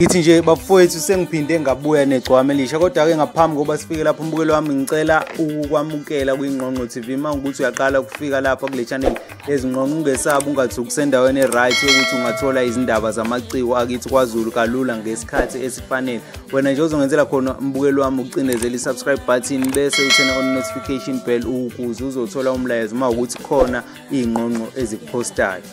Ngithi nje bafowethu sengiphinde ngabuya negcwama elisha, kodwa-ke ngaphambi kokuba sifike lapho mbukelo wami ngicela ukwamukela kwiNgqongqo TV. Uma ukuthi uyaqala ukufika lapha kule channel eZingqongqo, ungesabi, ungathuki, usendaweni e-right yokuthi ungathola izindaba zamaciko akithi KwaZulu kalula ngesikhathi esifanele. Wena nje ozongenzela khona mbukelo wami ucindezela i-subscribe button bese uthena on notification bell ukuze uzothola umlayezo uma ukuthi khona iy'ngqongqo ezikuphostayo.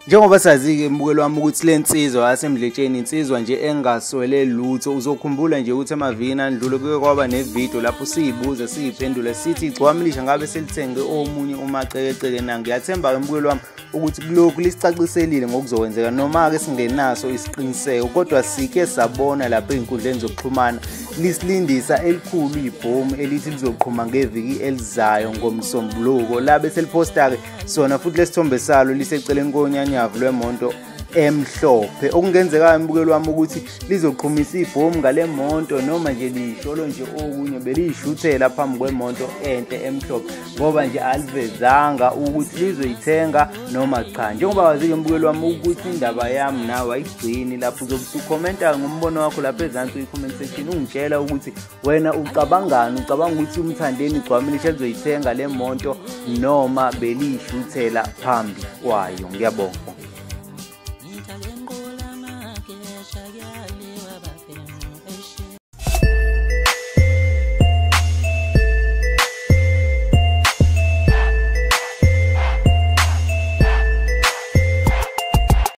Njengoba sazi-ke mbukelo wami ukuthi le nsizwa yaseMdletsheni insizwa nje engaswele lutho. Uzokhumbula nje ukuthi emavikini andlule kuke kwaba nevidiyo lapho siyibuza siyiphendula sithi igcwama elisha ngabe selithenge omunye umacekeceke na. Ngiyathemba-ke mbukelo wami ukuthi kulokhu lisicaciselile ngokuzokwenzeka, noma-ke singenaso isiqiniseko, kodwa sike sabona lapha ey'nkundleni zokuxhumana lisilindisa elikhulu ibhomu elithi lizoqhuma ngeviki elizayo ngomsombuluko. Labe seliphosta-ke sona futhi lesithombe salo liseceleni konyanyavu lwemonto emhlophe, okungenzekayo mbukelo wami ukuthi lizoqhumisa ibhomu ngale monto noma nje lisholo nje okunye beliyishuthela phambi kwemonto enhle emhlophe, ngoba nje alivezanga ukuthi lizoyithenga noma cha. Njengoba wazi-ke mbukelo wami ukuthi indaba yami nawe ayigcini lapho, uzobe usukhomenta ngombono wakho lapha ezansi kwi-comment section ungitshela ukuthi wena ucabangani, ucabanga ukuthi uMthandeni igcwama elisha lizoyithenga le monto noma beliyishuthela phambi kwayo. Ngiyabonga.